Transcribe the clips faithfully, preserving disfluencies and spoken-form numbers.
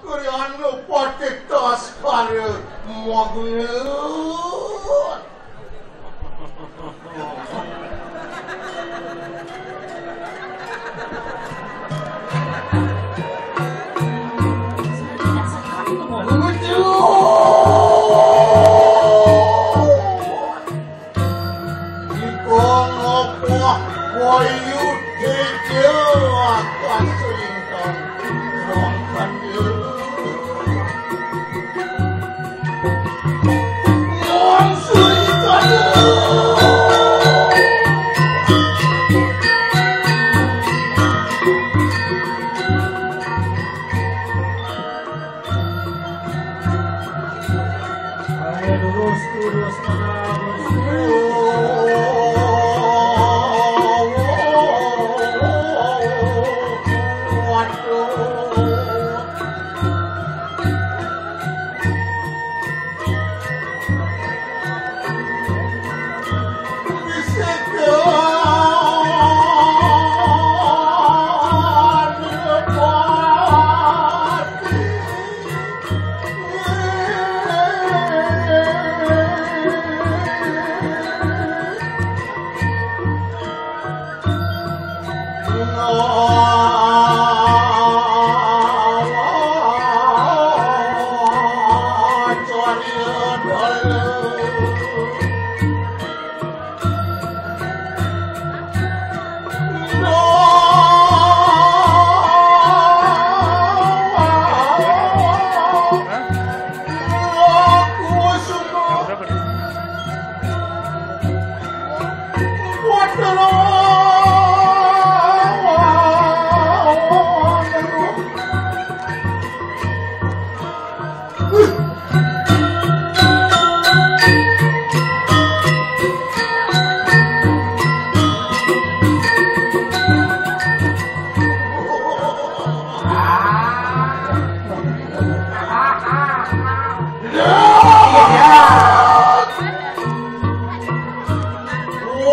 Kriana patitas karya maglut. Iko ngopoh koyu tejo aku asulintang. Ayo, lurus, lurus, lurus.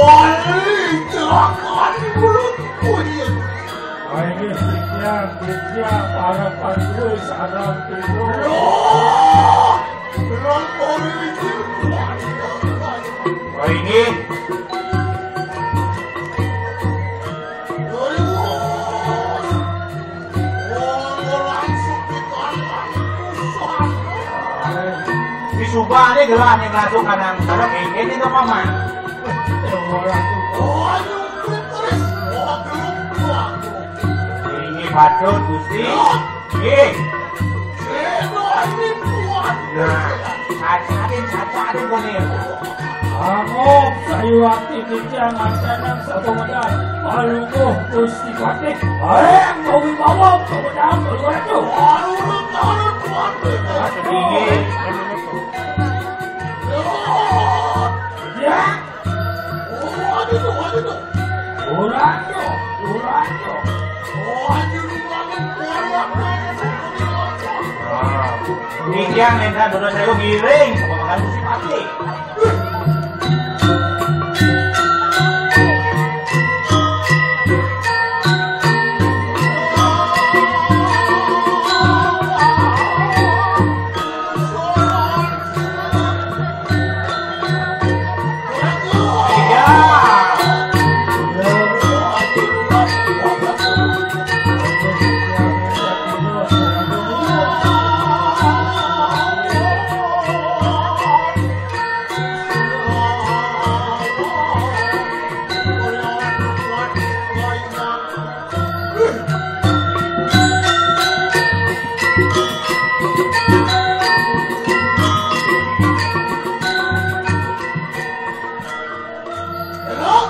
Wali, celaka di mulutku dia. Ayo, Ditya, Ditya, para panduwe sareng tiru. Loh, terang kowe iki kuat. Wah, ini. Terus. Wong langsung ditahan. Wis ubane gelah ning langsung kanang sareng iki to, Paman. Ini patut, Gusti. Nggih. Nah, sacarin, sacarin kene. Aku sayuwati titiang antenan satu medal. Palungguh Gusti Patih. Ayo, mau bawa, mau dalam, mau itu. Nggih. Ya. Ora to, ora to. Ora to, ora to. Ah, iki yang minta dodo saya giring, apa makan mesti pasti.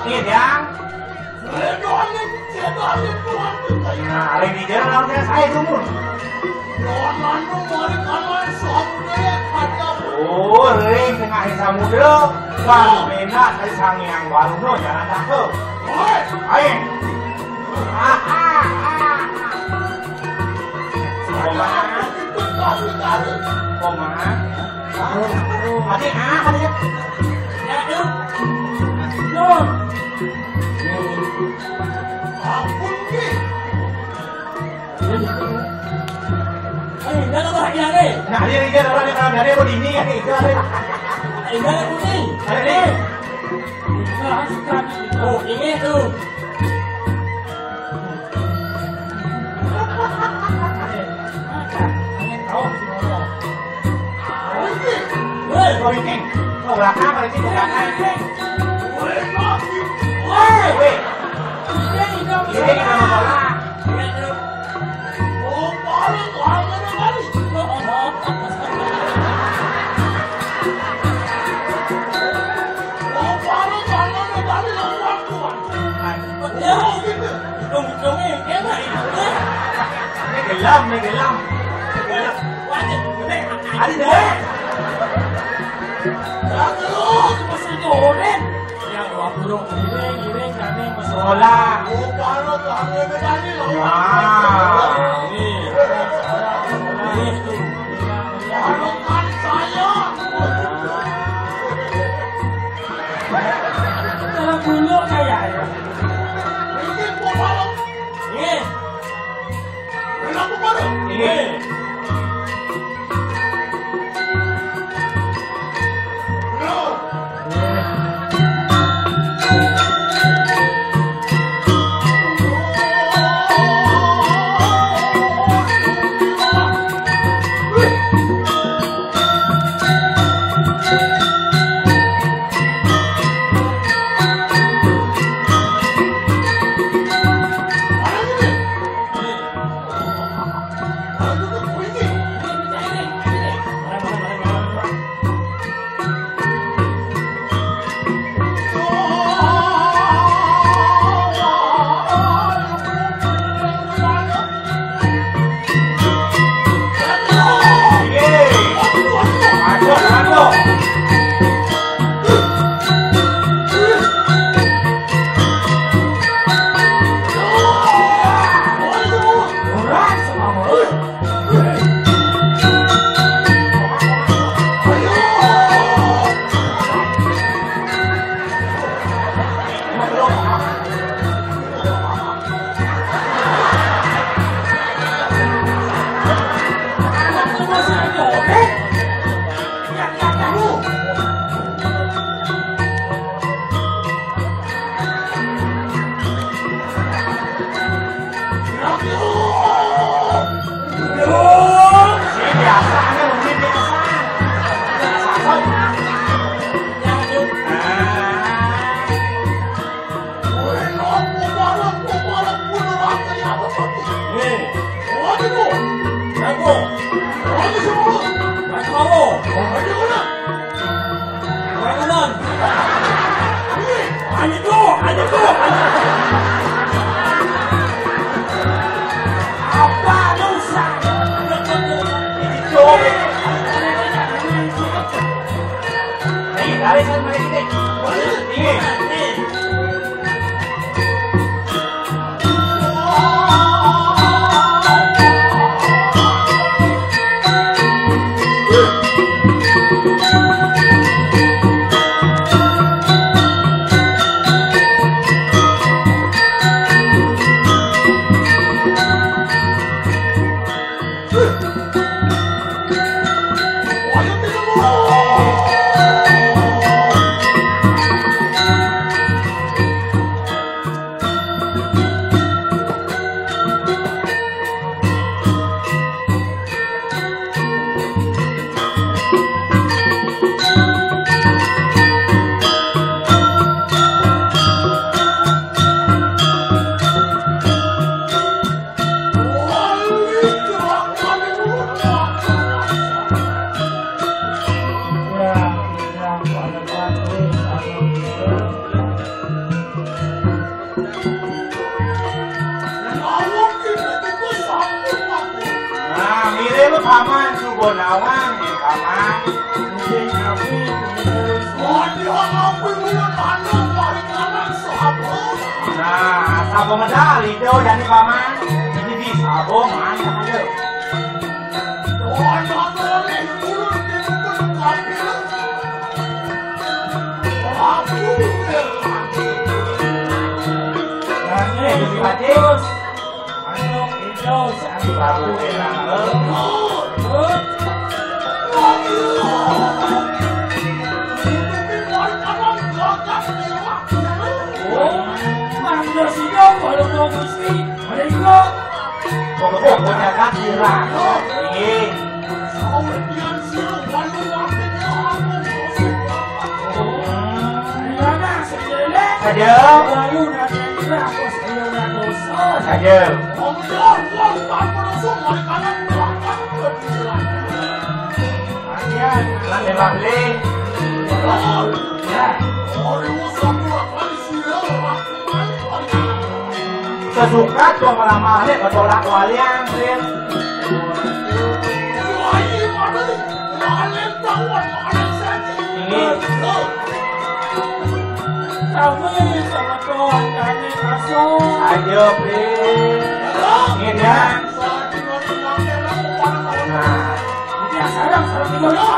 Iya, Jang. Nah, ring di jalan langsung saya sumur. Oh, ring tengah samudra. Bang, enak, saya sangi yang baru, no, jangan takut. Woi, ayo. Koma. Koma. Ade, ah, ade. Ya, yuk. Yuk. Ampun, Ki. Ayo, jangan lah, iya, nih. Nah, ini dia orang yang kalau dari aku dini ya, nih, itu ada. Ayo, jangan kuning. Ada nih. Oh, ini tuh. Woi, woi, ini. Kau belakang, ada sini belakang. Woi, woi. Ini kita mau bola. Ini gelam, ini gelam. Ada deh. Terus, masih goreng. Ya, gua burung giring, giring, kami masuk sekolah. Wah, ini. Ini tuh. Kalau dulu kayak ya. Ini. Ini. Nah, mirip lu paman, su Bonawan, ya, paman. Nah, sapa medal itu dari paman? Ini di sabo, man, aja. Nah, ini, Pak Cis. Anu, itu, Prabu Elang. Oh, manusia walau mau Gusti, mereka. Pokoknya kan hilang. Iya. Saja. Saja. Lan Dewa Beli. Ya. Sesukat dong lama nih ketolak walian, Rin. Ini. Kami sama Tuhan kami masuk. Ayo, Rin. Ini ya. Nah. Ya, sarang, sarang dulu.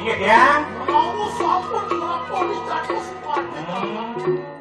Ingat ya. Menawi sampun nglakoni dados padhe. Hmm.